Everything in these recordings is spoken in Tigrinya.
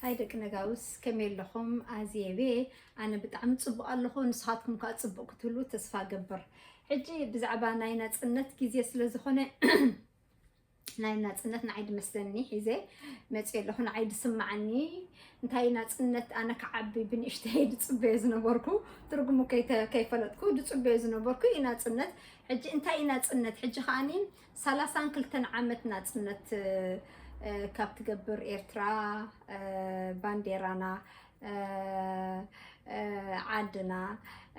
ኣይ ደቂ ነጋውስ፣ ከመይ ኣለኹም? ኣዝየቤ፣ ኣነ ብጣዕሚ ጽቡቕ ኣለኹ። ንስኻትኩም ከኣ ጽቡቕ ክትህሉ ተስፋ ገብር። ሕጂ ብዛዕባ ናይ ናጽነት ግዜ ስለ ዝኾነ፣ ናይ ናጽነት ንዓይ ድመስለኒ ሒዘ መጽየ ኣለኹ። ንዓይ ድስምዓኒ፣ እንታይ ናጽነት፣ ኣነ ክዓቢ ብንእሽተይ ድጽበዮ ዝነበርኩ፣ ትርጉሙ ከይተ-፣ ከይፈለጥኩ ድጽበዮ ዝነበርኩ እዩ ናጽነት። ሕጂ እንታይ እዩ ናጽነት? ሕጂ ከኣኒ ሰላሳን ክልተን ዓመት ናጽነት፣ እ፣ ካብ ትገብር ኤርትራ፣ እ፣ ባንዴራና፣ እ፣ እ፣ ዓድና፣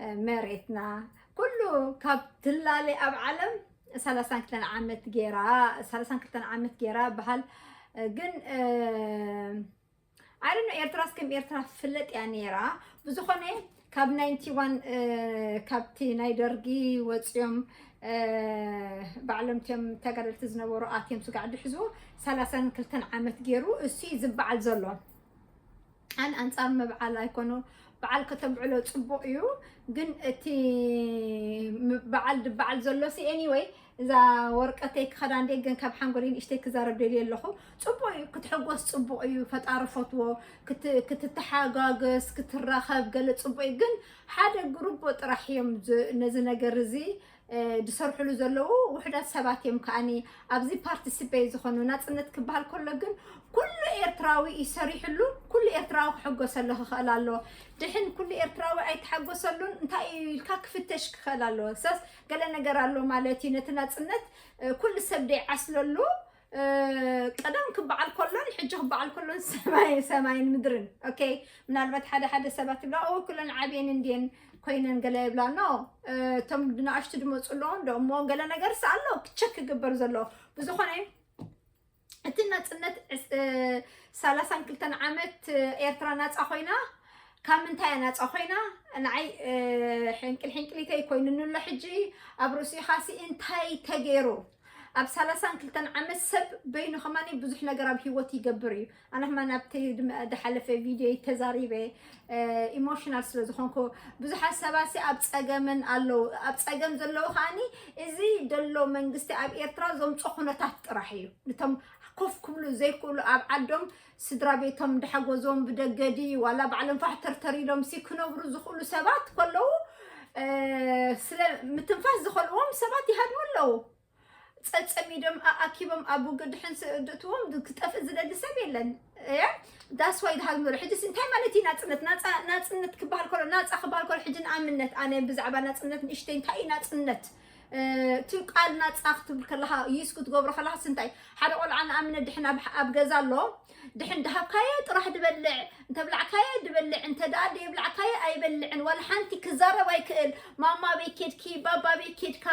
እ፣ መሬትና፣ ኩሉ ካብ ትላለ ኣብ ዓለም ሰላሳን ክልተን ዓመት ጌራ፣ ሰላሳን ክልተን ዓመት ጌራ በሃል። ግን፣ እ፣ I don't know፣ ኤርትራስ ከም ኤርትራ ትፍለጥ እያ ነይራ። ብዝኾነ ካብ ናይንቲ ዋን፣ እ፣ ካብቲ ናይ ደርጊ ወፂኦም፣ እ፣ ባዕሎም እቲኦም ተጋደልቲ ዝነበሩ ኣትዮም ስጋዕ ድሕዝዎ ሰላሳን ክልተን ዓመት ገይሩ እሱ እዩ ዝበዓል ዘሎ። ኣን ኣንጻር ምብዓል ኣይኮኑ፣ በዓል ከተብዕሎ ጽቡቕ እዩ። ግን እቲ ም-፣ በዓል ድበዓል ዘሎ ሲ፣ anyway፣ እዛ ወርቀተይ ክኸዳ እንዴ፣ ግን ካብ ሓንጎለይ ንእሽተይ ክዛረብ ደልየ ኣለኹ። ጽቡቕ እዩ፣ ክትሕጎስ ጽቡቕ እዩ፣ ፈጣሪ ፈትዎ፣ ክት-፣ ክትተሓጋገስ፣ ክትራኸብ ገለ ጽቡቕ እዩ። ግን ሓደ ግሩቦ ጥራሕ እዮም ዝ-፣ ነዚ ነገር እዚ፣ እ፣ ዝሰርሕሉ ዘለዉ ውሑዳት ሰባት እዮም። ከኣኒ ኣብዚ ፓርቲሲፔት ዝኾኑ፣ ናጽነት ክበሃል ከሎ ግን ኩሉ ኤርትራዊ እዩ ሰሪሕሉ፣ ኩሉ ኤርትራዊ ክሕጎሰሉ ክኽእል ኣለዎ። ድሕን ኩሉ ኤርትራዊ ኣይተሓጎሰሉን እንታይ እዩ ኢልካ ክፍተሽ ክኽእል ኣለዎ። ሰስ ገለ ነገር ኣሎ ማለት እዩ። ነቲ ናጽነት፣ እ፣ ኩሉ ሰብ ደይዓስለሉ፣ እ፣ ቀደም ክበዓል ከሎን ሕጂ ክበዓል ከሎን ሰማይ፣ ሰማይን ምድርን። ኦኬ፣ ምናልባት ሓደ ሓደ ሰባት ይብላ፣ "ኦ፣ ኩለን ዓብየን እንድየን ኮይነን" ገለ ይብላ። ኖ፣ እ፣ እቶም ንኣሽቱ ድመጹ ኣለዉ፣ እንዶ እሞ ገለ ነገርስ ኣሎ ክቸክ ክግበር ዘለዎ። ብዝኾነ፣ እቲ ናጽነት ዕስ-፣ እ፣ ሰላሳን ክልተን ዓመት ኤርትራ ናጻ ኮይና፣ ካብ ምንታይ እያ ናጻ ኮይና? ንዓይ፣ እ፣ ሕንቅል ሕንቅሊተይ ኮይኑኒ ኣሎ ሕጂ። ኣብ ርእሲኻሲ እንታይ ተገይሩ? ኣብ ሰላሳን ክልተን ዓመት ሰብ በይኑ ከማኒ ብዙሕ ነገር ኣብ ህይወት ይገብር እዩ። ኣነ ከማን ኣብቲ ድም-፣ ድሓለፈ ቪድዮ ተዛሪበ፣ እ፣ ኢሞሽናል ስለ ዝኾንኩ፣ ብዙሓት ሰባትሲ ኣብ ጸገምን ኣለዉ። ኣብ ጸገም ዘለዉ ከኣኒ እዚ ደሎ መንግስቲ ኣብ ኤርትራ ዘምጾ ኩነታት ጥራሕ እዩ። ነቶም ኮፍ ክብሉ ዘይክእሉ፣ ኣብ ዓዶም ስድራ ቤቶም ድሓገዞም ብደገ ድዩ ዋላ ባዕሎም ፋሕ ተርተር ኢሎምሲ ክነብሩ ዝኽእሉ ሰባት ከለዉ፣ እ፣ ስለ ምትንፋስ ዝኸልዎም ሰባት ይሃድሙ ኣለዉ። ጸጸሚዶም ኣኣኪቦም ኣብ ውግእ ድሕን ስ-፣ ድእትዎም ድ-፣ ክጠፍእ ዝደሊ ሰብ የለን። እየ፣ that's why ድሃሉ ዘሎ። ሕጂስ እንታይ ማለት እዩ ናጽነት? ናጻ-፣ ናጽነት ክበሃል ከሎ፣ ናጻ ክበሃል ከሎ፣ ሕጂ ንኣብነት ኣነ ብዛዕባ ናጽነት ንእሽተይ፣ እንታይ እዩ ናጽነት? እ፣ እቲ ቃል ናጻ ክትብል ከለኻ፣ ዩዝ ክትገብሮ ከለኻስ እንታይ? ሓደ ቆልዓ ንኣብነት ድሕን ኣብ፣ ኣብ ገዛ ኣሎ፣ ድሕን ድሃብካዮ ጥራሕ ድበልዕ፣ እንተብላዕካዮ ድበልዕ፣ እንተ ደኣ ደይብላዕካዮ ኣይበልዕን። ዋላ ሓንቲ ክዛረብ ኣይክእል። ማማ ኣበይ ኬድኪ? ባባ ኣበይ ኬድካ?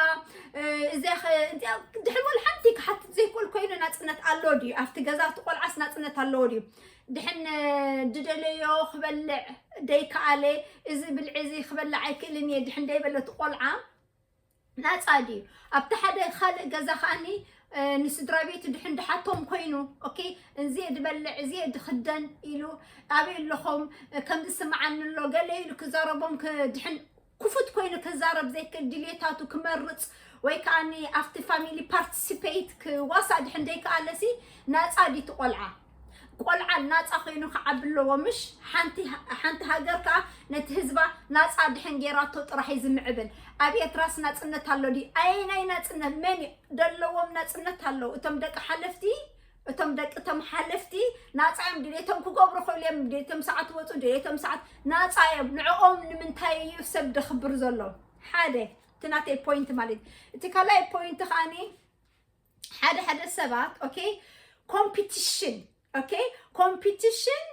እ፣ እዚኣ ኸ-፣ እዚኣ ድሕን ዋላ ሓንቲ ክሓትት ዘይክእል ኮይኑ ናጽነት ኣሎ ድዩ? ኣብቲ ገዛ እቲ ቆልዓስ ናጽነት ኣለዎ ድዩ? ድሕን፣ እ፣ ድደለዮ ክበልዕ ደይከኣለ፣ እዚ ብልዒ እዚ ክበልዕ ኣይክእልን እየ ድሕን ደይበለ እቲ ቆልዓ፣ ናጻ ድዩ? ኣብቲ ሓደ ካልእ ገዛ ከኣኒ፣ እ፣ ንስድራ ቤቱ ድሕን ድሓቶም ኮይኑ፣ ኦኬ፣ እዚ ድበልዕ፣ እዚ ድኽደን ኢሉ፣ ኣበይ ኣለኹም? እ፣ ከምዚ ስምዓኒ ኣሎ፣ ገለ ኢሉ ክዛረቦም ክ-፣ ድሕን ክፉት ኮይኑ ክዛረብ ዘይክእል፣ ድልየታቱ ክመርጽ ወይ ከኣኒ ኣብቲ ፋሚሊ ፓርቲሲፔት ክዋሳእ ድሕን ደይከኣለሲ፣ ናጻ ድዩ እቲ ቆልዓ? ቆልዓ ናጻ ኮይኑ ክዓቢ ኣለዎ፣ ምሽ? ሓንቲ፣ ሓንቲ ሃገር ከኣ ነቲ ህዝባ ናጻ ድሕን ጌራቶ ጥራሕ እዩ ዝምዕብል። ኣብ ኤርትራስ ናጽነት ኣሎ ድዩ? ኣየናይ ናጽነት? መን እዩ? ደለዎም ናጽነት ኣለዉ። እቶም ደቂ ሓለፍቲ፣ እቶም ደቂ እቶም ሓለፍቲ ናጻ እዮም። ድሌቶም ክገብሩ ክእሉ እዮም። ድሌቶም ሰዓት ወጹ፣ ድሌቶም ሰዓት ናጻ እዮም። ንዕኦም ንምንታይ እዩ ሰብ ደኽብር ዘሎ? ሓደ፣ እቲ ናተይ ፖይንት ማለት እዩ። እቲ ካልኣይ ፖይንት ከኣኒ ሓደ ሓደ ሰባት፣ ኦኬ፣ ኮምፒቲሽን፣ ኦኬ፣ ኮምፒቲሽን፣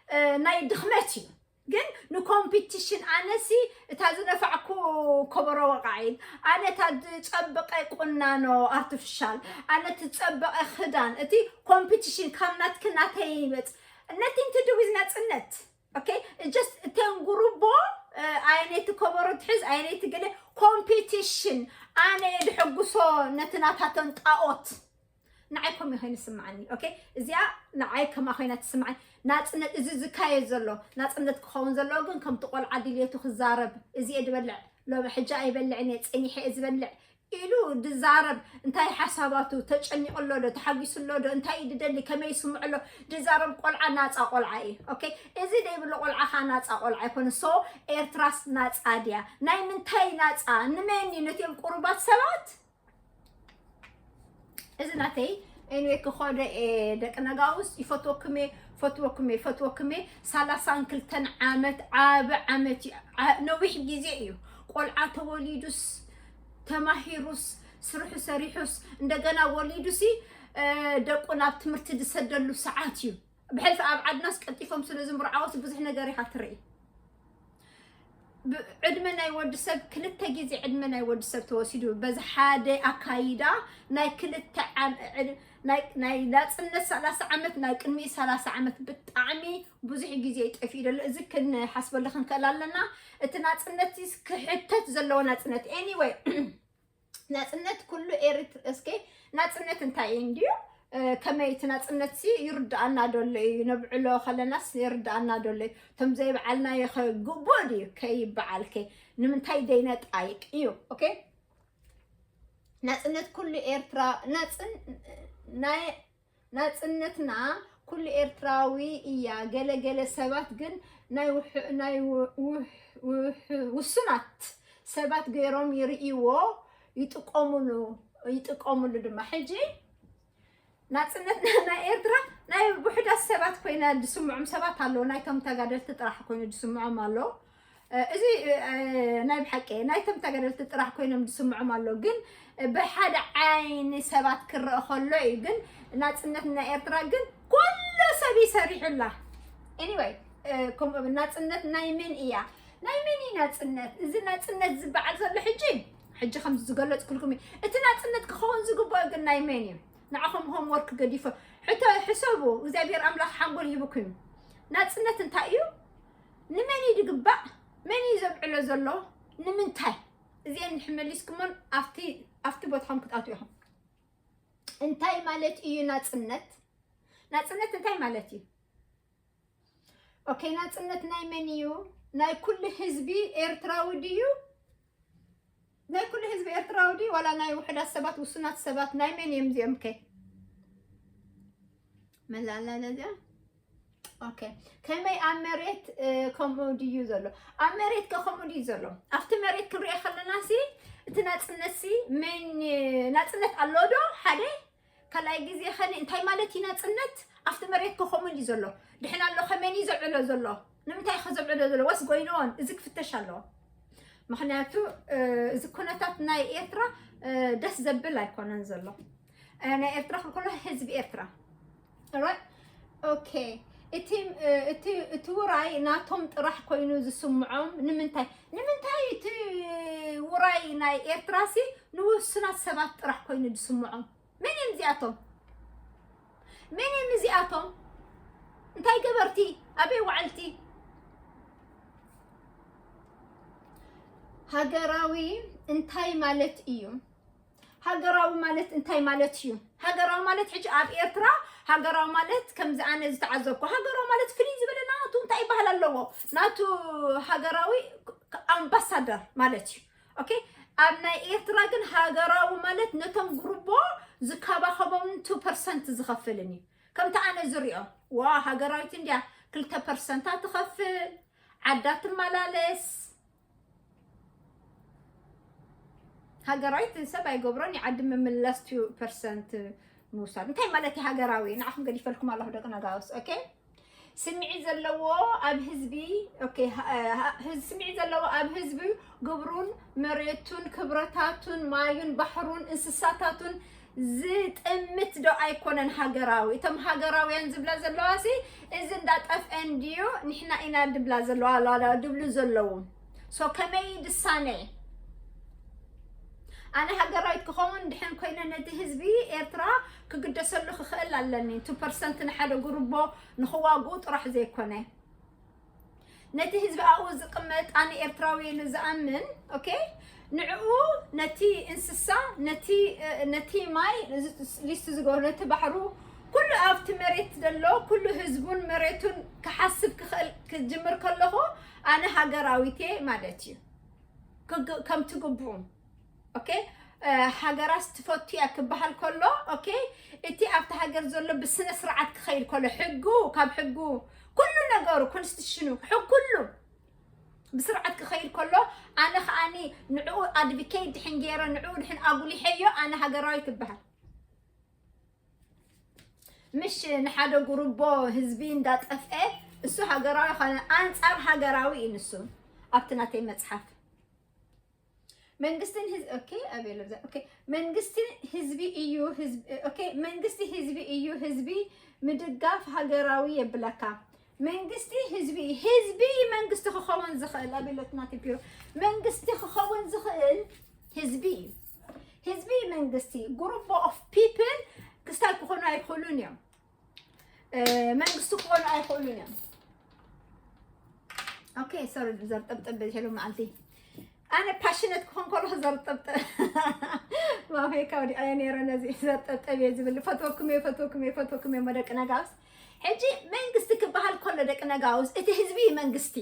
እ፣ ናይ ድኽመት እዩ። ግን ንኮምፒቲሽን ኣነሲ እታ ዝነፋዕኩ ከበሮ ወቃዒት፣ ኣነ እታ ዝጸበቐ ቁናኖ ኣርቲፊሻል፣ ኣነ እቲ ዝጸበቐ ክዳን፣ እቲ ኮምፒቲሽን ካብ ናትኪ ናተይ ይበጽ-፣ nothing to do with ናጽነት። ኦኬ፣ just እተን ጉሩቦ፣ እ፣ ኣየነይቲ ከበሮ ትሕዝ፣ ኣየነይቲ ገለ ኮምፒቲሽን፣ ኣነ እየ ድሕጉሶ ነቲ ናታተን ጣኦት። ንዓይ ከምኡ ኮይኑ ይስምዓኒ። ኦኬ፣ እዚኣ ንዓይ ከምኣ ኮይና ትስምዓኒ። ናጽነት፣ እዚ ዝካየድ ዘሎ ናጽነት ክኸውን ዘለዎ ግን ከምቲ ቆልዓ ድልየቱ ክዛረብ፣ እዚ እየ ድበልዕ፣ ሎሚ ሕጂ ኣይበልዕን እየ፣ ጸኒሐ እየ ዝበልዕ፣ ኢሉ ድዛረብ፣ እንታይ ሓሳባቱ፣ ተጨኒቑ ኣሎ ዶ፣ ተሓጒሱ ኣሎ ዶ፣ እንታይ እዩ ድደሊ፣ ከመይ ይስምዖ ኣሎ ድዛረብ ቆልዓ ናፃ ቆልዓ እዩ። ኦኬ፣ እዚ ደይብሉ ቆልዓ ኸዓ ናፃ ቆልዓ ኣይኮነ። ሶ ኤርትራስ ናፃ ድያ? ናይ ምንታይ ናፃ? ንመን እዩ? ነቲኦም ቁሩባት ሰባት? እዚ ናተይ ኤንዌ ክኾደ እየ። ደቂ ነጋውስ ይፈትወኩም እየ፣ ፈትወኩም እየ፣ ፈትወኩም እየ። ሰላሳን ክልተን ዓመት ዓቢ ዓመት እዩ። ዓ- ነዊሕ ግዜ እዩ። ቆልዓ ተወሊዱስ ተማሂሩስ ስርሑ ሰሪሑስ እንደገና ወሊዱሲ ደቁ ናብ ትምህርቲ ዝሰደሉ ሰዓት እዩ። ብሕልፊ ኣብ ዓድናስ ቀልጢፎም ስለ ዝምርዓወሲ ብዙሕ ነገር ኢኻ ትርኢ። ዕድመ ናይ ወዲ ሰብ ክልተ ግዜ ዕድመ ናይ ወዲ ሰብ ተወሲዱ በዚ ሓደ ኣካይዳ ናይ ክልተ ናይ ናፅነት ሰላሳ ዓመት ናይ ቅድሚ ሰላሳ ዓመት ብጣዕሚ ብዙሕ ግዜ ይጠፊኡ ደሎ። እዚ ክንሓስበሉ ክንክእል ኣለና። እቲ ናፅነት ክሕተት ዘለዎ ናፅነት anyway ናፅነት ኩሉ ኤርት እስከ ናፅነት እንታይ እዩ እንድዩ? ከመይ እቲ ናፅነት ሲ ይርድኣና ደሎ እዩ? ነብዕሎ ከለናስ ይርድኣና ደሎ እዩ? እቶም ዘይበዓልናዮ ግቡእ ድዩ? ከይበዓልከ ንምንታይ ደይነጣይቅ እዩ? ኦኬ፣ ናፅነት ኩሉ ኤርትራ ናፅን ናይ ናፅነትና ኩሉ ኤርትራዊ እያ። ገለ ገለ ሰባት ግን ናይ ውሕ- ናይ ው- ውሕ- ውሕ- ውሱናት ሰባት ገይሮም ይርእይዎ፣ ይጥቀሙሉ ይጥቀሙሉ ድማ። ሕጂ ናፅነትና ናይ ኤርትራ ናይ ውሕዳት ሰባት ኮይና ዝስምዖም ሰባት ኣለዉ። ናይቶም ተጋደልቲ ጥራሕ ኮይኑ ዝስምዖም ኣሎ። እዚ ናይ ብሓቂ ናይቶም ተጋደልቲ ጥራሕ ኮይኖም ዝስምዖም ኣሎ። ግን ብሓደ ዓይኒ ሰባት ክረአ ከሎ እዩ። ግን ናፅነት ናይ ኤርትራ ግን ኩሉ ሰብ ይሰሪሑላ። Anyway፣ ናፅነት ናይ መን እያ? ናይ መን እዩ ናፅነት? እዚ ናፅነት ዝበዓል ዘሎ ሕጂ ሕጂ ከም ዝገለፅኩልኩም እዩ። እቲ ናፅነት ክኸውን ዝግብኦ ግን ናይ መን እዩ? ንዓኹም ሆምወርክ ገዲፎ ሕቶ ሕሰቡ። እግዚኣብሔር ኣምላኽ ሓንጎል ሂብኩም እዩ። ናፅነት እንታይ እዩ? ንመን እዩ ዝግባእ? መን እዩ ዘብዕሎ ዘሎ? ንምንታይ? እዚአን እንድሕር መሊስኩሞን ኣብቲ ኣብቲ ቦታኹም ክትኣትዉ ኢኹም። እንታይ ማለት እዩ ናፅነት? ናፅነት እንታይ ማለት እዩ? ኦኬ፣ ናፅነት ናይ መን እዩ? ናይ ኩሉ ህዝቢ ኤርትራዊ ድዩ? ናይ ኩሉ ህዝቢ ኤርትራዊ ድዩ ዋላ ናይ ውሑዳት ሰባት፣ ውሱናት ሰባት? ናይ መን እዮም እዚኦም ከ? መላለለዚያ ኦኬ፣ ከመይ ኣብ መሬት ከምኡ ድዩ ዘሎ? ኣብ መሬት ከ ከምኡ ድዩ ዘሎ? ኣብቲ መሬት ክንሪኦ ከለና ሲ እቲ ናፅነት ሲ መን ናፅነት ኣሎ ዶ? ሓደ ካልኣይ ግዜ ከኒ እንታይ ማለት እዩ ናፅነት? ኣብቲ መሬት ከ ከምኡ ድዩ ዘሎ? ድሕን ኣሎ ከመን እዩ ዘብዕሎ ዘሎ? ንምንታይ ከ ዘብዕሎ ዘሎ? ወስ ጎይንኦን እዚ ክፍተሽ ኣለዎ። ምክንያቱ እዚ ኩነታት ናይ ኤርትራ ደስ ዘብል ኣይኮነን ዘሎ። ናይ ኤርትራ ክልኮሎ ህዝቢ ኤርትራ ኦኬ፣ እቲ እቲ እቲ ውራይ ናቶም ጥራሕ ኮይኑ ዝስምዖም ንምንታይ? ንምንታይ እቲ ውራይ ናይ ኤርትራ ሲ ንውሱናት ሰባት ጥራሕ ኮይኑ ዝስምዖም? መን እዮም እዚኣቶም? መን እዮም እዚኣቶም? እንታይ ገበርቲ? ኣበይ ዋዕልቲ? ሃገራዊ እንታይ ማለት እዩ? ሃገራዊ ማለት እንታይ ማለት እዩ? ሃገራዊ ማለት ሕጂ ኣብ ኤርትራ ሃገራዊ ማለት ከምዚ ኣነ ዝተዓዘብኩ ሃገራዊ ማለት ፍልይ ዝበለ ናቱ እንታይ ይበሃል ኣለዎ? ናቱ ሃገራዊ ኣምባሳደር ማለት እዩ። ኦኬ፣ ኣብ ናይ ኤርትራ ግን ሃገራዊ ማለት ነቶም ጉርቦ ዝካባኸቦምን ቱ ፐርሰንት ዝኸፍልን እዩ። ከምቲ ኣነ ዝሪኦ ዋ ሃገራዊት እንድያ ክልተ ፐርሰንታ ትኸፍል ዓዳ ትመላለስ። ሃገራዊት ሰብ ኣይገብሮን ይዓዲ ምምላስ ቱ ፐርሰንት ምውሳድ እንታይ ማለት እዩ ሃገራዊ? ንዓኹም ገዲፈልኩም ኣለኹ ደቂ ነጋውስ። ኦኬ፣ ስምዒት ዘለዎ ኣብ ህዝቢ ኦኬ፣ ስምዒት ዘለዎ ኣብ ህዝቢ ግብሩን መሬቱን ክብረታቱን ማዩን ባሕሩን እንስሳታቱን ዝጥምት ዶ ኣይኮነን ሃገራዊ? እቶም ሃገራውያን ዝብላ ዘለዋ ሲ እዚ እንዳጠፍአን ድዩ ንሕና ኢና ድብላ ዘለዋ ድብሉ ዘለዉ። ሶ ከመይ ድሳነ? ኣነ ሃገራዊት ክኸውን ድሕን ኮይነ ነቲ ህዝቢ ኤርትራ ክግደሰሉ ክኽእል ኣለኒ። ቱ ፐርሰንት ንሓደ ጉርቦ ንኽዋግኡ ጥራሕ ዘይኮነ ነቲ ህዝቢ ኣብኡ ዝቕመጥ ኣነ ኤርትራዊ ኢሉ ዝኣምን ኦኬ፣ ንዕኡ ነቲ እንስሳ ነቲ ነቲ ማይ ሊስት ዝገብሩ ነቲ ባሕሩ ኩሉ ኣብቲ መሬት ዘሎ ኩሉ ህዝቡን መሬቱን ክሓስብ ክኽእል ክጅምር ከለኹ ኣነ ሃገራዊት እየ ማለት እዩ። ከምቲ ግቡኡ ኦኬ፣ ሃገራት ትፈቱ እያ ክበሃል ከሎ፣ ኦኬ፣ እቲ ኣብቲ ሃገር ዘሎ ብስነ ስርዓት ክኸይድ ከሎ፣ ሕጉ፣ ካብ ሕጉ፣ ኩሉ ነገሩ፣ ኮንስቲቱሽኑ፣ ሕግ ኩሉ ብስርዓት ክኸይድ ከሎ፣ ኣነ ከዓኒ ንዕኡ ኣድቮኬት ድሕን ገይረ፣ ንዕኡ ድሕን ኣጉሊሐዮ፣ ኣነ ሃገራዊ ትበሃል። ምሽ ንሓደ ጉርቦ ህዝቢ እንዳጠፍአ እሱ ሃገራዊ ኾነ፣ ኣንጻር ሃገራዊ እዩ ንሱ። ኣብቲ ናተይ መጽሓፍ መንግስትን ህዝ-፣ ኦኬ፣ ኣበይ ኣሎ ብዛ-፣ ኦኬ፣ መንግስቲ ህዝቢ እዩ፣ ህዝቢ፣ ኦኬ፣ መንግስቲ ህዝቢ እዩ፣ ህዝቢ ምድጋፍ ሃገራዊ የብለካ። መንግስቲ ህዝቢ፣ ህዝቢ መንግስቲ ክኸውን ዝኽእል፣ ኣበይ ኣሎ እቲ ናተይ ቢሮ? መንግስቲ ክኸውን ዝኽእል ህዝቢ እዩ። ህዝቢ መንግስቲ፣ group of people ክስታይ ክኾኑ ኣይኽእሉን እዮም። እ፣ መንግስቲ ክኾኑ ኣይኽእሉን እዮም። ኦኬ፣ ሶሪ፣ ዘርጠብጠብ በዚሕ ሎሚ መዓልቲ። ኣነ ፓሽነት ክኾን ከለኹ ዘርጠብጠብ። ማፈይ ካብ ዲኣየ ነይረ ነዚ ዘርጠብጠብ እየ ዝብል። ፈትወኩም እየ፣ ፈትወኩም እየ፣ ፈትወኩም እየ፣ ደቂ ነጋውስ። ሕጂ መንግስቲ ክበሃል ከሎ ደቂ ነጋውስ፣ እቲ ህዝቢ እዩ መንግስቲ።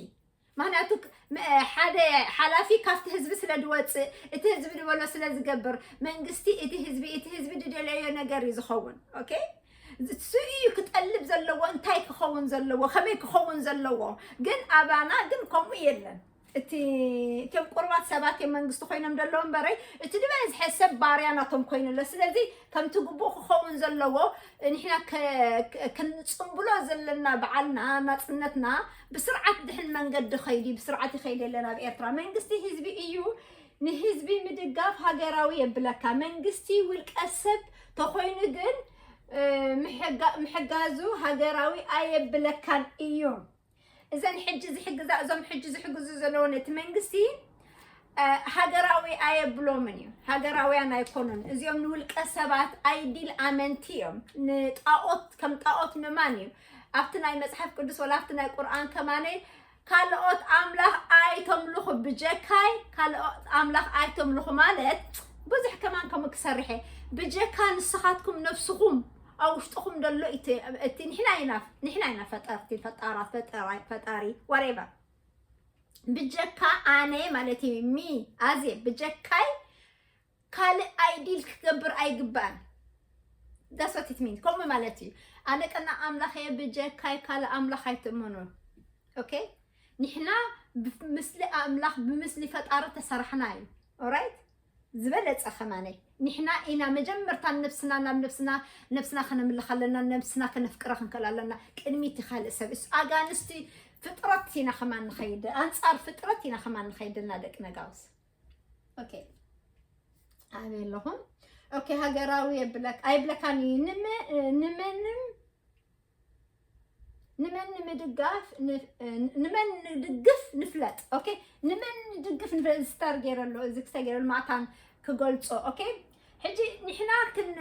ምኽንያቱ ክ-፣ መ-፣ ሓደ ሓላፊ ካብቲ ህዝቢ ስለ ዝወፅእ፣ እቲ ህዝቢ ዝበሎ ስለ ዝገብር፣ መንግስቲ እቲ ህዝቢ፣ እቲ ህዝቢ ዝደለዮ ነገር እዩ ዝኸውን። ኦኬ? እሱ እዩ ክጠልብ ዘለዎ፣ እንታይ ክኸውን ዘለዎ፣ ከመይ ክኸውን ዘለዎ። ግን ኣባና ግን ከምኡ የለን። እቲ፣ እቶም ቁርባት ሰባት እዮም መንግስቲ ኮይኖም ዘለዉ እምበረይ፣ እቲ ዝበዝሐ ሰብ ባርያ ናቶም ኮይኑ ኣሎ። ስለዚ ከምቲ ግቡእ ክኸውን ዘለዎ፣ ንሕና ከ-፣ ከ-፣ ክንጽምብሎ ዘለና በዓልና፣ ናጽነትና ብስርዓት ድሕን መንገዲ ኸይዲ፣ ብስርዓት ይኸይድ የለን ኣብ ኤርትራ። መንግስቲ ህዝቢ እዩ፣ ንህዝቢ ምድጋፍ ሃገራዊ የብለካ። መንግስቲ ውልቀ ሰብ ተኾይኑ ግን፣ እ፣ ምሕጋ-፣ ምሕጋዙ ሃገራዊ ኣየብለካን እዩ። እዘን ሕጂ ዝሕግዛ፣ እዞም ሕጂ ዝሕግዙ ዘለዉ ነቲ መንግስቲ፣ እ፣ ሃገራዊ ኣየብሎምን እዩ። ሃገራውያን ኣይኮኑን። እዚኦም ንውልቀ ሰባት ኣይዲል ኣመንቲ እዮም። ንጣኦት፣ ከም ጣኦት ምማን እዩ። ኣብቲ ናይ መጽሓፍ ቅዱስ ወላ ኣብቲ ናይ ቁርኣን ከማነ ካልኦት ኣምላኽ ኣይተምልኹ፣ ብጀካይ ካልኦት ኣምላኽ ኣይተምልኹ ማለት ብዙሕ ከማን ከምኡ ክሰርሕ እየ። ብጀካ ንስኻትኩም ነፍስኹም ኣብ ውሽጥኹም ዘሎ እቲ፣ እቲ ንሕና ኢና፣ ንሕና ኢና ፈጠርቲ፣ ፈጣራት፣ ፈጠራይ፣ ፈጣሪ፣ whatever። ብጀካ ኣነ ማለት እዩ፣ ሚ፣ ኣዜ፣ ብጀካይ ካልእ ኣይዲል ክገብር ኣይግባእን። That's what it means። ከምኡ ማለት እዩ። ኣነ ቀና ኣምላኽ እየ፣ ብጀካይ ካልእ ኣምላኽ ኣይትእመኑ። ኦኬ? ንሕና ብምስሊ ኣምላኽ፣ ብምስሊ ፈጣሪ ተሰራሕና እዩ። ኦራይት? ዝበለጸ ከማነይ። ንሕና ኢና መጀመርታ ነብስና፣ ናብ ነብስና፣ ነብስና ከነምልኽ ኣለና፣ ነብስና ከነፍቅራ ክንክእል ኣለና። ቅድሚ እቲ ካልእ ሰብ። እሱ ኣጋንስቲ ፍጥረት ኢና ከማን ንኸይድ፣ ኣንጻር ፍጥረት ኢና ከማን ንኸይድ እና ደቂ ነጋውስ። ኦኬ። ኣበይ ኣለኹም? ኦኬ፣ ሃገራዊ የብለክ-፣ ኣይብለካን እዩ። ንመ-፣ ንመንም፣ ንመን ንምድጋፍ፣ ን-፣ ንመን ንድግፍ ንፍለጥ። ኦኬ፣ ንመን ንድግፍ ንፍለጥ። ስታር ገይረ ኣሎ፣ እዚ ክስታይ ገይረ ኣሎ፣ ማእታን ክገልጾ። ኦኬ፣ ሕጂ ንሕና ክን-፣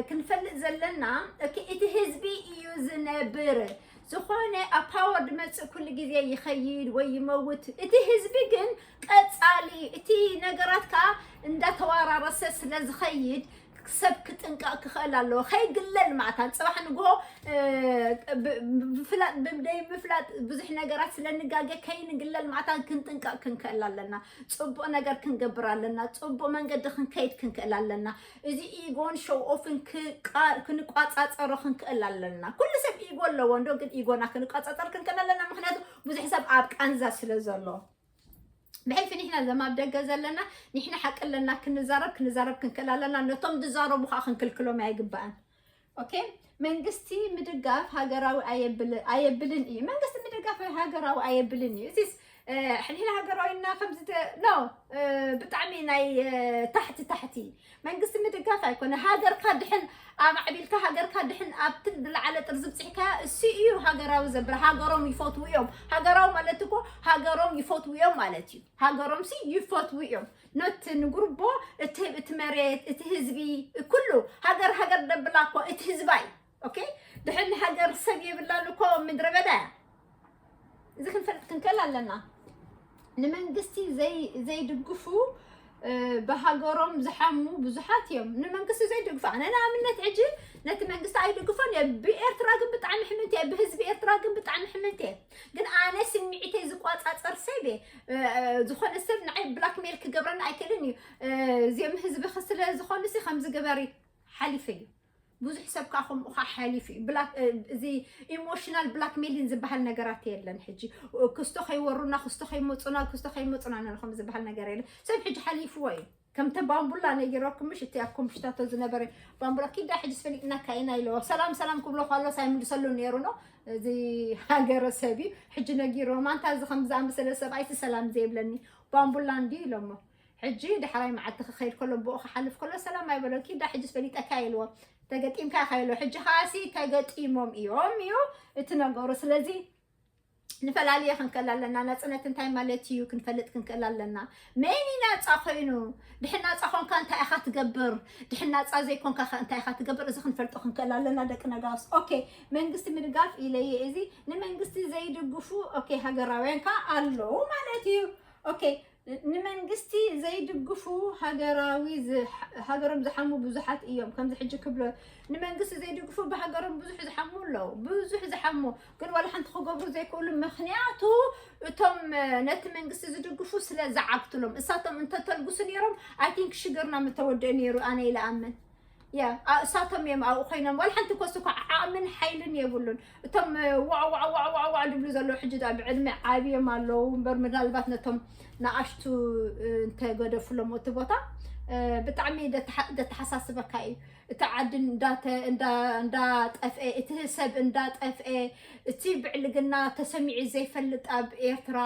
ክንፈልጥ ዘለና፣ ኦኬ፣ እቲ ህዝቢ እዩ ዝነብር። ዝኾነ ኣብ ፓወር ድመጽእ ኩሉ ግዜ ይኸይድ ወይ ይመውት። እቲ ህዝቢ ግን ቀጻሊ፣ እቲ ነገራት ከኣ እንዳተዋራረሰ ስለ ዝኸይድ፣ ሰብ ክጥንቀቕ ክኽእል ኣለዎ። ከይግለል ማዕታን ጽባሕ ንግሆ፣ እ፣ ብ-፣ ብፍላጥ፣ ብደይ ምፍላጥ ብዙሕ ነገራት ስለ ንጋገ ከይንግለል ማዕታን ክንጥንቀቕ ክንክእል ኣለና። ጽቡቕ ነገር ክንገብር ኣለና። ጽቡቕ መንገዲ ክንከይድ ክንክእል ኣለና። እዚ ኢጎን ሾው ኦፍን ክቃ-፣ ክንቋጻጸሮ ክንክእል ኣለና። ኩሉ ሰብ ኢጎ ኣለዎ እንዶ፣ ግን ኢጎና ክንቋጻጸር ክንክእል ኣለና። ምኽንያቱ ብዙሕ ሰብ ኣብ ቃንዛ ስለ ዘሎ። ብሕልፊ ንሕና ዘም ኣብ ደገ ዘለና፣ ንሕና ሓቂ ኣለና ክንዛረብ፣ ክንዛረብ ክንክእል ኣለና። ነቶም ዝዛረቡ ከዓ ክንክልክሎም ኣይግባእን። ኦኬ? መንግስቲ ምድጋፍ ሃገራዊ ኣየብል-፣ ኣየብልን እዩ። መንግስቲ ምድጋፍ ሃገራዊ ኣየብልን እዩ። እዚስ፣ እ፣ ንሕና ሃገራዊ እና ከምዚ ተ-፣ ኖ፣ እ፣ ብጣዕሚ ናይ፣ እ፣ ታሕቲ ታሕቲ። መንግስቲ ምድጋፍ ኣይኮነ። ሃገርካ ድሕን ኣማዕቢልካ፣ ሃገርካ ድሕን ኣብቲ ዝለዓለ ጥርዚ ብፅሕካ፣ እሱ እዩ ሃገራዊ ዘብል። ሃገሮም ይፈትዉ እዮም። ሃገራዊ ማለት እኮ ሃገሮም ይፈትዉ እዮም ማለት እዩ። ሃገሮም ሲ ይፈትዉ እዮም። ኖት ንጉርቦ፣ እቲ፣ እቲ መሬት፣ እቲ ህዝቢ፣ ኩሉ ሃገር፣ ሃገር ደብላ እኮ እቲ ህዝባ እዩ። ኦኬ? ድሕን ሃገር ሰብ የብላን እኮ ምድረ በዳ እያ። እዚ ክንፈልጥ ክንክእል ኣለና። ንመንግስቲ ዘይ-፣ ዘይድግፉ፣ እ፣ ብሃገሮም ዝሓሙ ብዙሓት እዮም። ንመንግስቲ ዘይድግፉ፣ ኣነ ንኣብነት ሕጂ ነቲ መንግስቲ ኣይድግፎን እየ። ብኤርትራ ግን ብጣዕሚ ሕምምቲ እየ፣ ብህዝቢ ኤርትራ ግን ብጣዕሚ ሕምምቲ እየ። ግን ኣነ ስምዒተይ ዝቋጻጸር ሰብ እየ። እ፣ እ፣ ዝኾነ ሰብ ንዓይ ብላክሜል ክገብረኒ ኣይክእልን እዩ። እ፣ እዚኦም ህዝቢ ስለ ዝኾኑ ሲ ከምዚ ግበሪ ሓሊፈ እዩ። ብዙሕ ሰብ ከዓ ከምኡ ከዓ ሓሊፉ እዩ። ብላክ-፣ እ፣ እዚ ኢሞሽናል ብላክሜሊንግ ዝበሃል ነገራት የለን። ሕጂ ክስቶ ከይወሩና፣ ክስቶ ከይመፁና፣ ክስቶ ከይመፁና ነንኹም ዝበሃል ነገር የለን። ሰብ ሕጂ ሓሊፍዎ እዩ። ከምተ ባምቡላ ነጊረኩም ምሽ፣ እቲ ኣብ ኮምሽታቶ ዝነበረ ባምቡላ ኪዳ ሕጂስ ፈሊጥናካ ኢና ኢለዎ። ሰላም ሰላም ክብሎ ከሎ ሳይምልሰሉ ነይሩ ነው። እዚ ሃገረ ሰብ እዩ። ሕጂ ነጊሮም፣ ኣንታ እዚ ከም ዝኣመሰለ ሰብኣይ እቲ ሰላም ዘይብለኒ ባምቡላ እንዲ ኢሎሞ። ሕጂ ዳሕራይ መዓልቲ ክኸይድ ከሎ፣ ብኡ ክሓልፍ ከሎ ሰላም ኣይበሎ። ኪዳ ሕጂስ ፈሊጠካ ኢልዎ። ተገጢምካ ኢኻ ኢልዎ። ሕጂ ከኣሲ ተገጢሞም እዮም እዩ እቲ ነገሩ። ስለዚ ንፈላልየ ክንክእል ኣለና። ናጽነት እንታይ ማለት እዩ ክንፈልጥ ክንክእል ኣለና። መን እዩ ናጻ ኮይኑ? ድሕን ናጻ ኮንካ እንታይ ኢኻ ትገብር? ድሕን ናጻ ዘይኮንካ ከ እንታይ ኢኻ ትገብር? እዚ ክንፈልጦ ክንክእል ኣለና ደቂ ነጋውስ። ኦኬ፣ መንግስቲ ምድጋፍ ኢለየ እዚ ንመንግስቲ ዘይድግፉ፣ ኦኬ፣ ሃገራውያን ከኣ ኣለዉ ማለት እዩ። ኦኬ፣ ንመንግስቲ ዘይድግፉ ሃገራዊ ዝሓ-፣ ሃገሮም ዝሓሙ ብዙሓት እዮም። ከምዚ ሕጂ ክብሎ ንመንግስቲ ዘይድግፉ ብሃገሮም ብዙሕ ዝሓሙ ኣለዉ። ብዙሕ ዝሓሙ ግን ዋላ ሓንቲ ክገብሩ ዘይክእሉ፣ ምኽንያቱ እቶም፣ እ፣ ነቲ መንግስቲ ዝድግፉ ስለ ዝዓግትሎም። እሳቶም እንተተልግሱ ነይሮም፣ I think ሽግርና ምተወደአ ነይሩ፣ ኣነ ኢለ ኣምን። ያ፣ ኣ-፣ እሳቶም እዮም ኣብኡ ኮይኖም። ዋላ ሓንቲ ኮስ እኳ ዓቕምን ሓይልን የብሉን። እቶም፣ እ፣ ዋዕ፣ ዋዕ፣ ዋዕ፣ ዋዕ፣ ዋዕ ድብሉ ዘለዉ ሕጂ ደኣ ብዕድመ ዓብዮም ኣለዉ እምበር፣ ምናልባት ነቶም ንኣሽቱ፣ እ፣ እንተገደፉሎም እቲ ቦታ፣ እ፣ ብጣዕሚ ደተሓ-፣ ደተሓሳስበካ እዩ። እቲ ዓዲ እንዳተ-፣ እንዳ-፣ እንዳጠፍኤ፣ እቲ ሰብ እንዳጠፍኤ፣ እቲ ብዕልግና ተሰሚዑ ዘይፈልጥ ኣብ ኤርትራ፣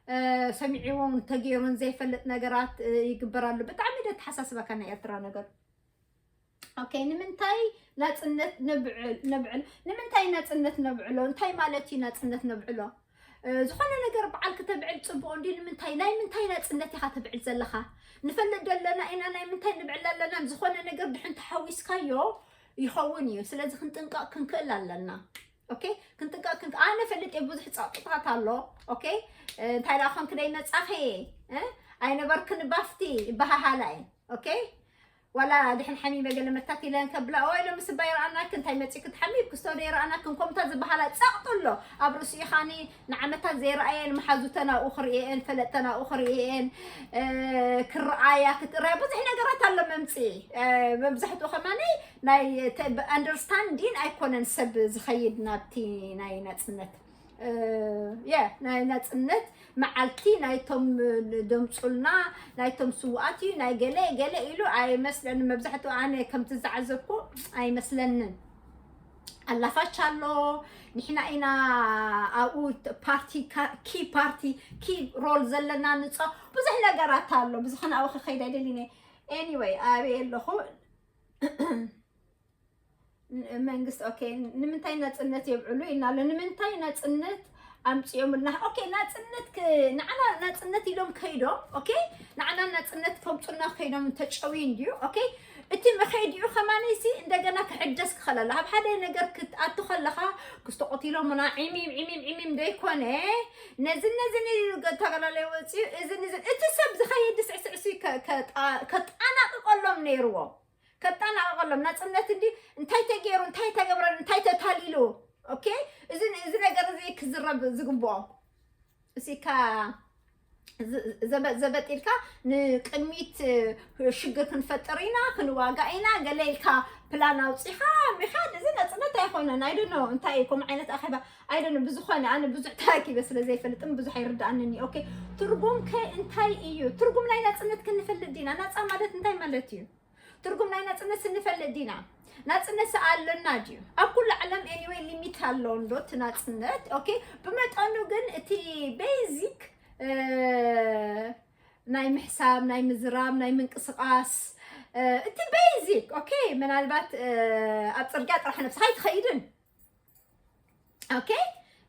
እ፣ ሰሚዕዎን ተገይሩን ዘይፈልጥ ነገራት፣ እ፣ ይግበር ኣሎ። ብጣዕሚ ደተሓሳስበካ ናይ ኤርትራ ነገር። ኦኬ፣ ንምንታይ ናጽነት ነብዕል-፣ ነብዕል-፣ ንምንታይ ናጽነት ነብዕሎ? እንታይ ማለት እዩ ናጽነት ነብዕሎ? እ፣ ዝኾነ ነገር በዓል ክተብዕል ጽቡቕ እንድዩ። ንምንታይ፣ ናይ ምንታይ ናጽነት ኢኻ ተብዕል ዘለኻ? ንፈልጥ ዶ ኣለና ኢና ናይ ምንታይ ንብዕል ኣለና? ዝኾነ ነገር ድሕን ተሓዊስካዮ ይኸውን እዩ። ስለዚ ክንጥንቀቕ ክንክእል ኣለና። ኦኬ፣ ክንጥንቀቕ ክንክ-፣ ኣነ ፈልጥ እየ ብዙሕ ጸቕጥታት ኣሎ። ኦኬ፣ እ፣ እንታይ ደኣ ኮንክ ደይ መጻኺ፣ እ፣ ኣይነበርክን ባፍቲ ይበሃሃላ እየ። ኦኬ፣ ዋላ ድሕን ሓሚመ ገለ መታት ኢለን ከብላ፣ ኦይ፣ ሎምስ እባ ይረኣናክን፣ እንታይ መጺእክን፣ ሓሚምክስ ዶ ይረኣናክን፣ ከምታ ዝበሃላ ጸቕጢ ኣሎ። ኣብ ርእሲኡ ኻኒ ንዓመታት ዘይረኣየን መሓዙተን ኣብኡ ክርእየን፣ ፈለጥተን ኣብኡ ክርእየን፣ እ፣ ክረኣያ፣ ክትርእያ፣ ብዙሕ ነገራት ኣሎ መምጽኢ። እ፣ መብዛሕትኡ ከማኒ ናይ ተ-፣ ብ-፣ ኣንደርስታንዲን ኣይኮነን ሰብ ዝኸይድ ናብቲ ናይ ናጽነት። እ፣ የ፣ ናይ ናጽነት መዓልቲ ናይቶም ደምጹልና፣ ናይቶም ስዉኣት እዩ፣ ናይ ገለ ገለ ኢሉ ኣይመስለንን። መብዛሕትኡ ኣነ ከምቲ ዝዓዘብኩ ኣይመስለንን። ኣላፋች ኣሎ፣ ንሕና ኢና ኣብኡ ት-፣ ፓርቲ ካ-፣ ኪ ፓርቲ፣ ኪ ሮል ዘለና ንጾ-፣ ብዙሕ ነገራት ኣሎ። ብዝኾነ ኣብኡ ክኸይድ ኣይደልን እየ። ኤኒወይ፣ ኣበይ ኣለኹ? ን-፣ መንግስቲ፣ ኦኬ፣ ንምንታይ ናጽነት የብዕሉ ኢልና ኣሎ። ንምንታይ ናጽነት ኣምጽኦምልና? ኦኬ፣ ናጽነት ክ-፣ ንዓና ናጽነት ኢሎም ከይዶም፣ ኦኬ፣ ንዓና ናጽነት ከምጹልና ከይዶም ተጨውዩ እንድዩ። ኦኬ፣ እቲ መኸይዲኡ ከማነይሲ እንደገና ክሕደስ ክኸል ኣሎ። ኣብ ሓደ ነገር ክትኣቱ ከለኻ ክስተቆት ኢሎምና ዒሚም፣ ዒሚም፣ ዒሚም ዘይኮነ፣ ነዚ፣ ነዚ ተፈላለዩ ወጽዩ፣ እዚ፣ እዚ፣ እቲ ሰብ ዝኸይድ ስዕስዕሲ ከ-፣ ከጣ-፣ ከጣናቕቀሎም ነይርዎ። ከጣናቕቐሎም ናጽነት እንዲ እንታይ ተገይሩ፣ እንታይ ተገብረ፣ እንታይ ተታሊሉ? ኦኬ፣ እዚ፣ እዚ ነገር እዚ ክዝረብ ዝግብኦ። እሲካ ዘ-፣ ዘበ-፣ ዘበጥ ኢልካ ንቅድሚት ሽግር ክንፈጥር ኢና፣ ክንዋጋእ ኢና፣ ገለ ኢልካ ፕላን ኣውጺኻ ምኻድ፣ እዚ ናጽነት ኣይኮነን። I don't know እንታይ እዩ፣ ከምኡ ዓይነት ኣኼባ፣ I don't know፣ ብዝኾነ ኣነ ብዙሕ ተኣኪበ ስለ ዘይፈልጥን ብዙሕ ኣይርድኣንን እዩ። ኦኬ፣ ትርጉም ከ እንታይ እዩ? ትርጉም ናይ ናጽነት ክንፈልጥ ዲና? ናጻ ማለት እንታይ ማለት እዩ? ትርጉም ናይ ናጽነት ስንፈልጥ ዲና? ናጽነት ኣለና ድዩ? ኣብ ኩሉ ዓለም ኤኒወይ ሊሚት ኣሎ እንዶ እቲ ናጽነት። ኦኬ፣ ብመጠኑ ግን እቲ ቤዚክ፣ እ፣ ናይ ምሕሳብ፣ ናይ ምዝራብ፣ ናይ ምንቅስቓስ፣ እ፣ እቲ ቤዚክ፣ ኦኬ፣ ምናልባት፣ እ፣ ኣብ ጽርግያ ጥራሕ ነብስኻ ኣይትኸይድን። ኦኬ፣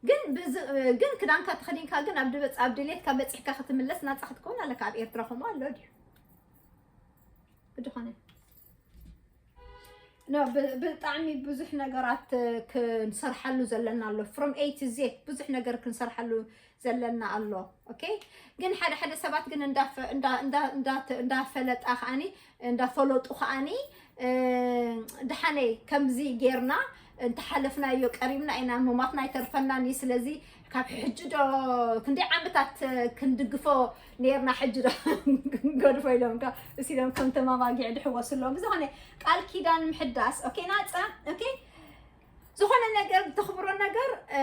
ግን ብዝ-፣ ግን ክዳንካ ተኸዲንካ ግን ኣብ ድበጽ-፣ ኣብ ድሌትካ በጺሕካ ክትምለስ ናጻ ክትከውን ኣለካ። ኣብ ኤርትራ ከምኡ ኣሎ ድዩ? ብድኾነ። ኖ፣ ብ-፣ ብጣዕሚ ብዙሕ ነገራት ክንሰርሓሉ ዘለና ኣሎ። From A to Z ብዙሕ ነገር ክንሰርሓሉ ዘለና ኣሎ። ኦኬ፣ ግን ሓደ ሓደ ሰባት ግን እንዳፈ-፣ እንዳ-፣ እንዳ-፣ እንዳ-፣ እንዳፈለጣ ከኣኒ፣ እንዳፈለጡ ከኣኒ፣ እ፣ ደሓነይ ከምዚ ጌርና እንተሓለፍናዮ ቀሪብና ኢና፣ ምሟትና ኣይተርፈናን እዩ። ስለዚ ካብ ሕጂ ዶ ክንደይ ዓመታት ክንድግፎ ኔርና፣ ሕጂ ዶ ክንገድፎ ኢሎም ከ እሲሎም ከም ተማባጊዕ ድሕወሱ ኣለዉ። ብዝኾነ ቃል ኪዳን ምሕዳስ፣ ኦኬ፣ ናጻ፣ ኦኬ፣ ዝኾነ ነገር ተኽብሮ ነገር፣ እ፣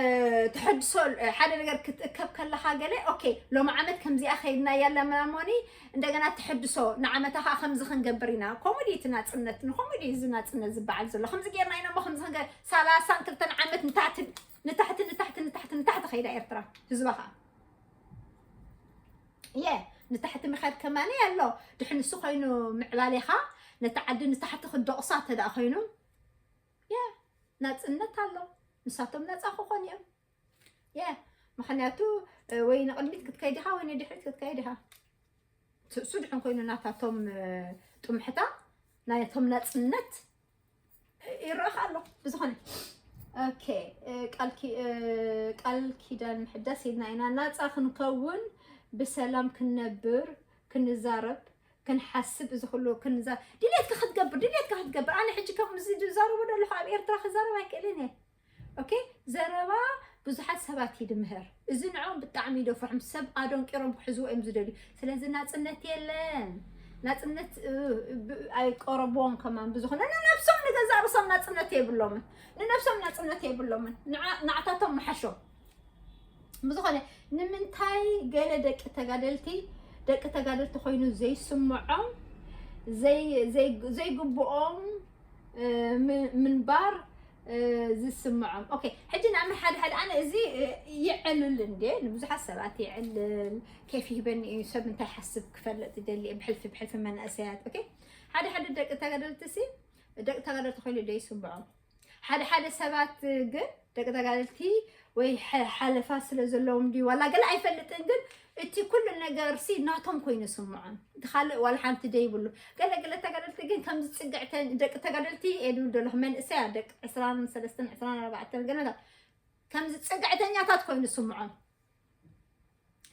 ተሐድሶ፣ እ፣ ሓደ ነገር ክትእከብ ከለኻ ገለ፣ ኦኬ፣ ሎሚ ዓመት ከምዚኣ ከይድና ያላ ምናሞኒ፣ እንደገና ተሐድሶ፣ ንዓመታ ኸዓ ከምዚ ክንገብር ኢና። ከምኡ ድዩ እቲ ናጽነት? ንኸምኡ ድዩ እዚ ናጽነት ዝበዓል ዘሎ? ከምዚ ጌርና ኢና እሞ ከምዚ ክንገ-፣ ሰላሳን ክልተን ዓመት ንታሕቲ፣ ንታሕቲ፣ ንታሕቲ፣ ንታሕቲ፣ ንታሕቲ ከይዳ ኤርትራ፣ ህዝባ ኸዓ። የ፣ ንታሕቲ ምኸድ ከማኒ ኣሎ። ድሕን ንሱ ኮይኑ ምዕባሌኻ ነቲ ዓዲ ንታሕቲ ክደቕሳ እንተ ደኣ ኮይኑ፣ የ፣ ናጽነት ኣሎ። ንሳቶም ነጻ ክኾኑ እዮም። የ፣ ምኽንያቱ፣ እ፣ ወይ ንቕድሚት ክትከይድ ኢኻ ወይ ንድሕሪት ክትከይድ ኢኻ። ስ-፣ እሱ ድሕን ኮይኑ ናታቶም፣ እ፣ ጥሙሕታ ናይቶም ናጽነት ይረኣኻ ኣሎ። ብዝኾነ፣ ኦኬ፣ እ፣ ቃል ኪ-፣ እ፣ ቃል ኪዳን ምሕዳስ ኢልና ኢና። ናጻ ክንከውን፣ ብሰላም ክንነብር፣ ክንዛረብ፣ ክንሓስብ፣ እዚ ኩሉ ክንዛ-፣ ድሌትካ ክትገብር፣ ድሌትካ ክትገብር። ኣነ ሕጂ ከምዚ ዝዛረቦ ዘለኹ ኣብ ኤርትራ ክዛረብ ኣይክእልን እየ። ኦኬ፣ ዘረባ ብዙሓት ሰባት ይድምህር። እዚ ንዕኦም ብጣዕሚ ይደፍሖም። ሰብ ኣደንቂሮም ክሕዝዎ እዮም ዝደልዩ። ስለዚ ናጽነት የለን። ናጽነት፣ እ፣ ብ-፣ ኣይቀረብዎም ከማን። ብዝኾነ ንነብሶም ንገዛእ ርእሶም ናጽነት የብሎምን። ንነብሶም ናጽነት የብሎምን። ንዓ-፣ ንዓታቶም ምሓሾም። ብዝኾነ ንምንታይ ገለ ደቂ ተጋደልቲ፣ ደቂ ተጋደልቲ ኮይኑ ዘይስምዖም፣ ዘይ-፣ ዘይ-፣ ዘይግብኦም፣ እ፣ ም-፣ ምንባር፣ እ፣ ዝስምዖም? ኦኬ፣ ሕጂ ንኣምን ሓደ ሓደ ኣነ እዚ፣ እ፣ ይዕልል እንዴ፣ ንብዙሓት ሰባት ይዕልል፣ ኬፍ ይህበኒ እዩ፣ ሰብ እንታይ ሓስብ ክፈልጥ ይደሊ እየ፣ ብሕልፊ፣ ብሕልፊ መናእሰያት። ኦኬ፣ ሓደ ሓደ ደቂ ተጋደልቲ ሲ፣ ደቂ ተጋደልቲ ኮይኑ ዶ ይስምዖም? ሓደ ሓደ ሰባት ግን ደቂ ተጋደልቲ ወይ ሓ-፣ ሓለፋ ስለ ዘለዎም ድዩ ዋላ ገለ ኣይፈልጥን፣ ግን እቲ ኩሉ ነገር ሲ ናቶም ኮይኑ ስምዖም። እቲ ካልእ ዋላ ሓንቲ ደይብሉ። ገለ ገለ ተጋደልቲ ግን ከምዚ ጽግዕተን-፣ ደቂ ተጋደልቲ እየ ድብል ዘለኹ፣ መንእሰያ ደቂ ዕስራን ሰለስተን ዕስራን ኣርባዕተን ገለታት ከምዚ ጽግዕተኛታት ኮይኑ ስምዖም።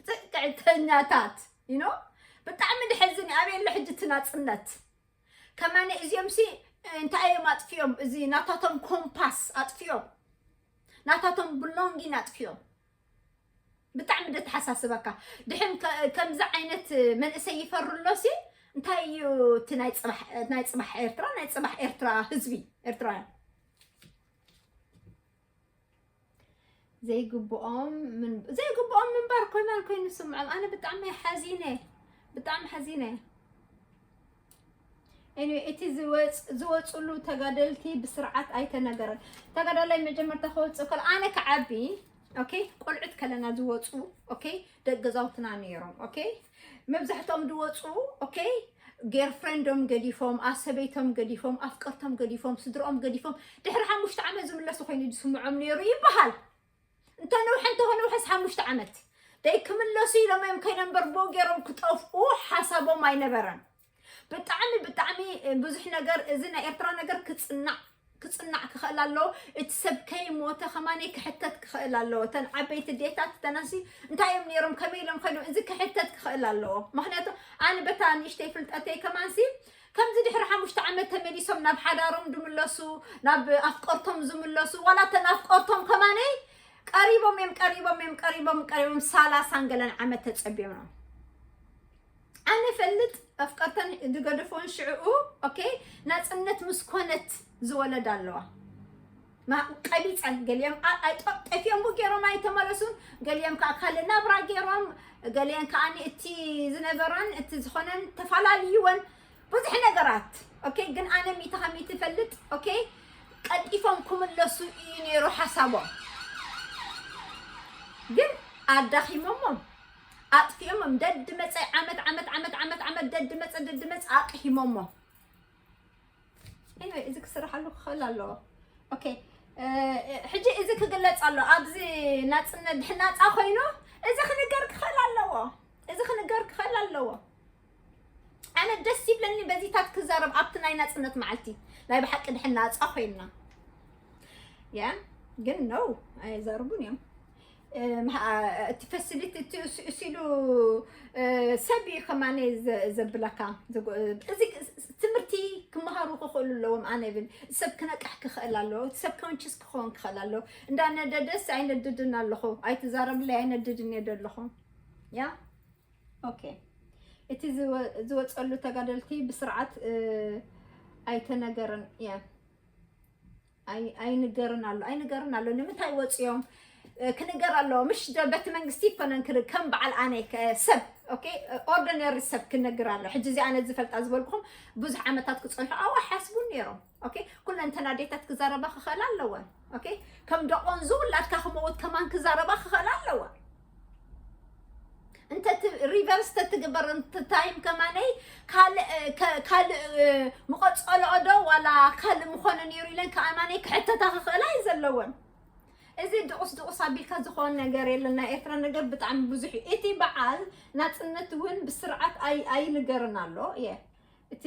ጽግዕተኛታት፣ you know? ብጣዕሚ ድሕዝን እዩ። ኣበይ ኣሎ ሕጂ እቲ ናጽነት? ከማነ እዚኦም ሲ እንታይ እዮም ኣጥፊኦም? እዚ ናታቶም ኮምፓስ ኣጥፊኦም፣ ናታቶም ብሎንጊን ኣጥፊኦም። ብጣዕሚ ደተሓሳስበካ። ድሕን ከ-፣ ከምዚ ዓይነት መንእሰይ ይፈሩ ኣሎ ሲ እንታይ እዩ እቲ ናይ ጽባሕ፣ ናይ ጽባሕ ኤርትራ፣ ናይ ጽባሕ ኤርትራ፣ ህዝቢ ኤርትራውያን? ዘይግብኦም ምን-፣ ዘይግብኦም ምንባር ኮይማን ኮይኑ ስምዖም። ኣነ ብጣዕሚ ሓዚነ፣ ብጣዕሚ ሓዚነ። Anyway፣ እቲ ዝወጽ-፣ ዝወጽሉ ተጋደልቲ ብስርዓት ኣይተነገረን። ተጋዳላይ መጀመርታ ክወጽእ ከሎ፣ ኣነ ክዓቢ፣ ኦኬ፣ ቆልዑት ከለና ዝወጹ፣ ኦኬ፣ ደቂ ገዛውትና ነይሮም፣ ኦኬ። መብዛሕትኦም ዝወጹ፣ ኦኬ፣ ጌርፍሬንዶም ገዲፎም፣ ኣሰበይቶም ገዲፎም፣ ኣፍቀርቶም ገዲፎም፣ ስድርኦም ገዲፎም፣ ድሕሪ ሓሙሽተ ዓመት ዝምለሱ ኮይኑ ዝስምዖም ነይሩ ይበሃል። እንተ ነውሐ፣ እንተ ነውሐስ ሓሙሽተ ዓመት ደይ ክምለሱ ኢሎም እዮም ከይነ እምበር፣ ብኡ ገይሮም ክጠፍኡ ሓሳቦም ኣይነበረን። ብጣዕሚ፣ ብጣዕሚ ብዙሕ ነገር፣ እዚ ናይ ኤርትራ ነገር ክጽናዕ፣ ክጽናዕ ክኽእል ኣለዎ። እቲ ሰብ ከይሞተ ከማነይ ክሕተት ክኽእል ኣለዎ። እተን ዓበይቲ ዴታት፣ እተን ኣሲ እንታይ እዮም ነይሮም፣ ከመይ ኢሎም ከይዶም፣ እዚ ክሕተት ክኽእል ኣለዎ። ምኽንያቱ ኣነ በታ ንእሽተይ ፍልጠተይ ከማንሲ፣ ከምዚ ድሕሪ ሓሙሽተ ዓመት ተመሊሶም ናብ ሓዳሮም ዝምለሱ፣ ናብ ኣፍቀርቶም ዝምለሱ፣ ዋላ እተን ኣፍቀርቶም ከማነይ ቀሪቦም እዮም፣ ቀሪቦም እዮም፣ ቀሪቦም፣ ቀሪቦም ሰላሳን ገለን ዓመት ተጸቢዮም እዮም። ኣነ ፈልጥ ኣፍቀርተን ዝገደፎን ሽዕኡ፣ ኦኬ፣ ናጽነት ምስ ኮነት ዝወለዳ ኣለዋ። ማ-፣ ቀቢጸን፣ ገሊኦም ኣ-፣ ኣይ-፣ ጠ-፣ ጠፊኦም ቡ ገይሮም ኣይተመለሱን፣ ገሊኦም ከኣ ካልእ ናብራ ገይሮም፣ ገሊኦም ከኣ እቲ ዝነበረን እቲ ዝኾነን ተፈላለይወን ብዙሕ ነገራት። ኦኬ፣ ግን ኣነ ሚእቲ ካብ ሚእቲ ፈልጥ፣ ኦኬ፣ ቀልጢፎም ክምለሱ እዩ ነይሩ ሓሳቦም። ግን ኣዳኺሞሞም፣ ኣጥፊኦሞም፣ ደድ መጸ ዓመት፣ ዓመት፣ ዓመት፣ ዓመት፣ ዓመት፣ ደድ መጸ፣ ደድ መጸ፣ ኣቕሂሞሞም። Anyway፣ እዚ ክስርሓሉ ክኽእል ኣለዎ። ኦኬ፣ እ፣ ሕጂ እዚ ክግለጽ ኣሎ። ኣብዚ ናጽነት ድሕን ናጻ ኮይኑ፣ እዚ ክንገር ክኽእል ኣለዎ። እዚ ክንገር ክኽእል ኣለዎ። ኣነ ደስ ይብለኒ በዚታት ክዛረብ ኣብቲ ናይ ናጽነት መዓልቲ። ናይ ብሓቂ ድሕን ናጻ ኮይንና። ያ፣ ግን ነው፣ ኣይዛርቡን እዮም። እቲ facility እቲ እሱ ኢሉ ሰብ እዩ ከማነ ዘብለካ። እዚ ትምህርቲ ክመሃሩ ክኽእሉ ኣለዎም። ኣነ ብል ሰብ ክነቅሕ ክኽእል ኣለዎ። ሰብ conscious ክኸውን ክኽእል ኣለዎ። እንዳነደደስ ኣይነድድን ኣለኹ፣ ኣይትዛረብለይ፣ ኣይነድድን እየ ደለኹ። ያ okay። እቲ ዝወፀሉ ተጋደልቲ ብስርዓት ኣይተነገረን እያ። ኣይንገርን ኣሎ፣ ኣይንገርን ኣሎ። ንምንታይ ወፅዮም ክንገር ኣለዎ? ምሽ በቲ መንግስቲ ይኮነን ክር ከም በዓል ኣነ ሰብ okay፣ ordinary ሰብ ክነግር ኣሎ። ሕጂ እዚ ኣነ ዝፈልጣ ዝበልኩም ብዙሕ ዓመታት ክፀንሑ ኣዋ ሓስቡ ነይሮም። okay፣ ኩለንተና ዴታት ክዛረባ ክኽእል ኣለወን። okay፣ ከም ደቆን ዝውላድካ ክመውት ከማን ክዛረባ ክኽእል ኣለወን። እንተ reverse ተትግበር time ከማነይ ካልእ ካልእ ምቐጸሎ ዶ ዋላ ካልእ ምኾነ ነይሩ ኢለን ከማነይ ክሕተታ ክኽእላ እዩ ዘለወን። እዚ ድቑስ ድቑስ ኣቢልካ ዝኾን ነገር የለን። ናይ ኤርትራ ነገር ብጣዕሚ ብዙሕ እዩ። እቲ በዓል ናጽነት እውን ብስርዓት ኣይንገርን ኣሎ እየ። እቲ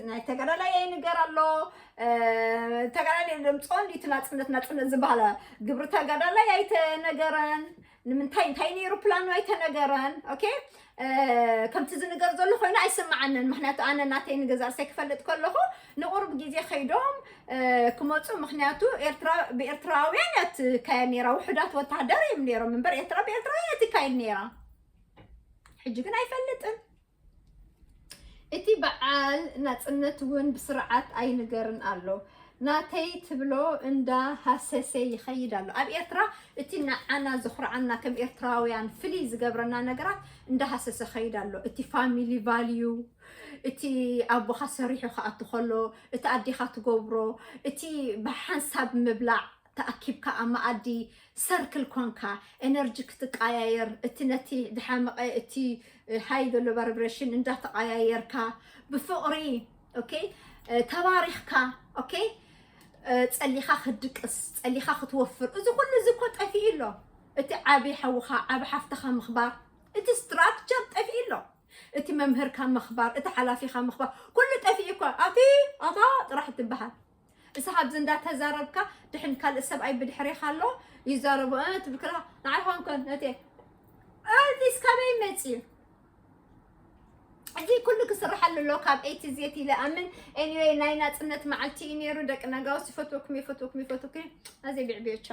ናይ ተጋዳላይ ኣይንገር ኣሎ፣ ተጋዳላይ ደምፅኦ እንዲ እቲ ናፅነት ናፅነት ዝበሃለ ግብሪ ተጋዳላይ ኣይተነገረን። ንምንታይ እንታይ ነይሩ ፕላኑ ኣይተነገረን። okay፣ ከምቲ ዝንገር ዘሎ ኮይኑ ኣይስምዓንን። ምክንያቱ ኣነ ናተይ ንገዛ ርእሰይ ክፈልጥ ከለኹ ንቁሩብ ግዜ ከይዶም ክመፁ፣ ምክንያቱ ኤርትራ ብኤርትራውያን እያ ትካየድ ነይራ። ውሑዳት ወታደር እዮም ነይሮም እምበር ኤርትራ ብኤርትራውያን እያ ትካየድ ነይራ። ሕጂ ግን ኣይፈልጥን። እቲ በዓል ናጽነት እውን ብስርዓት ኣይንገርን ኣሎ። ናተይ ትብሎ እንዳ ሃሰሰ ይኸይድ ኣሎ። ኣብ ኤርትራ እቲ ንዓና ዘኹርዓና ከም ኤርትራውያን ፍልይ ዝገብረና ነገራት እንዳ ሃሰሰ ኸይድ ኣሎ። እቲ family value፣ እቲ ኣቦኻ ሰሪሑ ክኣቱ ከሎ፣ እቲ ኣዴኻ ትገብሮ፣ እቲ ብሓንሳብ ምብላዕ፣ ተኣኪብካ ኣብ መኣዲ ሰርክል ኮንካ ኤነርጂ ክትቀያየር፣ እቲ ነቲ ድሓመቐ እቲ ሃይ ዘሎ ቫይብሬሽን እንዳተቀያየርካ ብፍቕሪ okay ተባሪኽካ okay ጸሊኻ ክትድቅስ ጸሊኻ ክትወፍር፣ እዚ ኩሉ እዚ እኮ ጠፊኡ ኣሎ። እቲ ዓቢ ሓውኻ ዓቢ ሓፍትኻ ምኽባር፣ እቲ ስትራክቸር ጠፊኡ ኣሎ። እቲ መምህርካ ምኽባር፣ እቲ ሓላፊኻ ምኽባር፣ ኩሉ ጠፊኡ እኮ። ኣቲ ኣታ ጥራሕ ትበሃል። እሳ ካብዚ እንዳተዛረብካ ድሕን ካልእ ሰብኣይ ብድሕሬኻ ኣሎ ይዛረቡ እ ትብል ከላ ንዓይ ኳንኮን ነቴ ኣዚስ ካበይ መፅዩ? እዚ ኩሉ ክስርሓሉ ኣሎ ካብ A to Z ኢለ ኣምን። Anyway ናይ ናፅነት መዓልቲ እዩ ነይሩ። ደቂ ነጋውስ ይፈትወኩም ይፈትወኩም ይፈትወኩም። ኣዘይ ቢዕቢዮቻ